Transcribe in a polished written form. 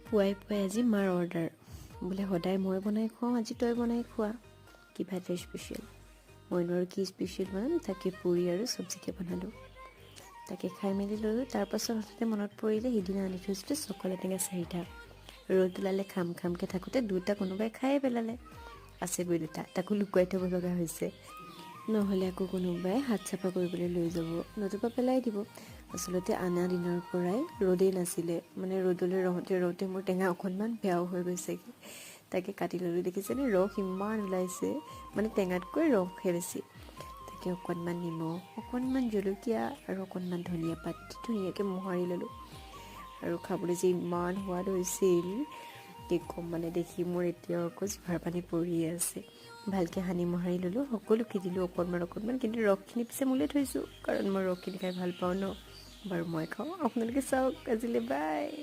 পুৱাই পুৱাই আজি মাৰ অৰ্ডাৰ বোলে, সদায় মই বনাই খুৱাওঁ, আজি তই বনাই খোৱা কিবা এটা স্পেচিয়েল। মইনো আৰু কি স্পেচিয়েল বনাম? তাকে পুৰি আৰু চব্জিকে বনালোঁ, তাকে খাই মেলি ল'লোঁ। তাৰপাছত হঠাতে মনত পৰিলে, সিদিনা আনি থৈছিলোঁ চকলা টেঙা চাৰিটা। ৰ'দ ওলালে খাম খামকৈ থাকোঁতে দুটা কোনোবাই খায়ে পেলালে। আছেগৈ দুটা, তাকো লুকুৱাই থ'ব লগা হৈছে, নহ'লে আকৌ কোনোবাই হাত চাফা কৰিবলৈ লৈ যাব, নতুবা পেলাই দিব। আচলতে আনা দিনৰ পৰাই ৰ'দেই নাছিলে, মানে ৰ'দলৈ ৰওঁতে ৰওঁতে মোৰ টেঙা অকণমান বেয়াও হৈ গৈছেগৈ। তাকে কাটি ল'লোঁ। দেখিছেনে, ৰস ইমান ওলাইছে, মানে টেঙাতকৈ ৰসহে বেছি। তাকে অকণমান নিমখ, অকণমান জলকীয়া আৰু অকণমান ধনিয়া পাত দি ধুনীয়াকৈ মোহাৰি ল'লোঁ। আৰু খাবলৈ যে ইমান সোৱাদ হৈছিল, কি ক'ম, মানে দেখি মোৰ এতিয়াও আকৌ জিভাৰ পানী পৰিয়ে আছে। ভালকৈ সানি মোহাৰি ল'লোঁ, সকলোকে দিলোঁ অকণমান অকণমান, কিন্তু ৰসখিনি পিছে মোলৈ থৈছোঁ, কাৰণ মই ৰসখিনি খাই ভাল পাওঁ ন। বাৰু, মই খাওঁ, আপোনালোকে চাওক। আজিলৈ বাই।